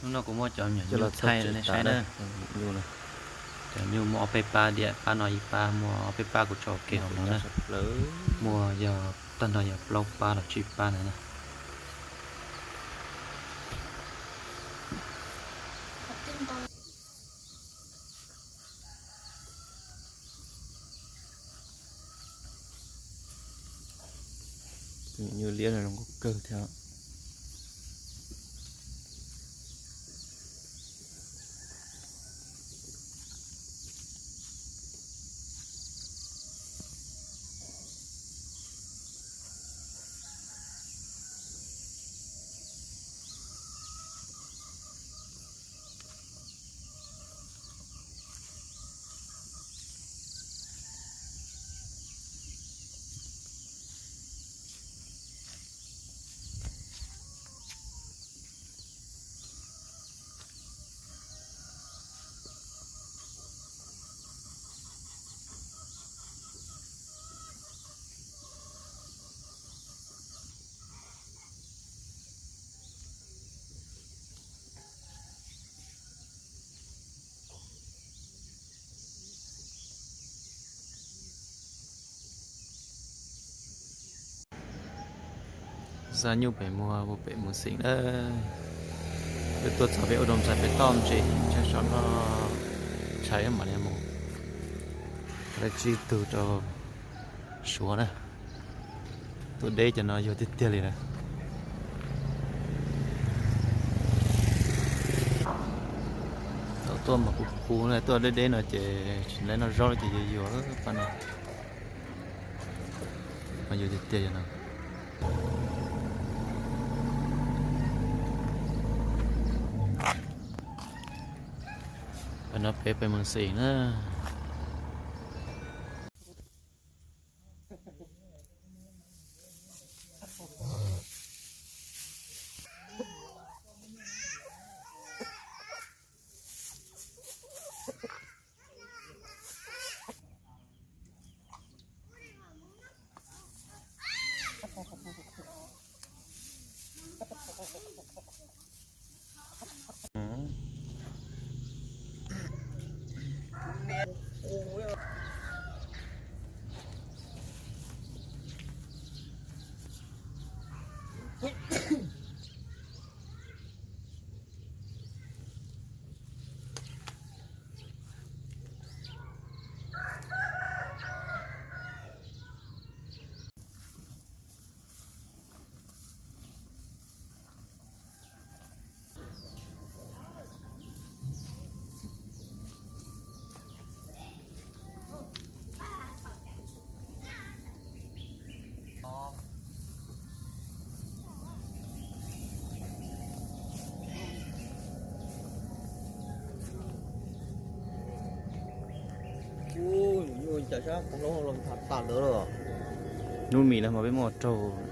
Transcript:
Hnub no kuv muaj cov nyuam nyuj thaij rau nej saib na. Cov nyuj muaj ob peb pab diam, pab no ib pab, muaj ob peb pab kuv tso ua ke hauv no na. Muaj yog tag nrho yog plaub pab los tsib pab na na. Tus nyuj liab no zoo nkauj kawg thiab. Xa nyuj pem muag, ua pem mus xeem na. Wb tuaj txog pem ua doo ntxhais pem toj ntses, tshav sov no tshais mam li mus. Tau tsib tug rau Suav na. Tuaj deb cov no yuag tiag tiag li na. Tau tuaj mas kuv kuv na, tuaj deb deb no ces tsis ntev noj zaub ces yuag yuag pab no. Mas yuag tiag tiag no. Pab no peb pem mus xeem na. Hnub mis no mas peb muaj raug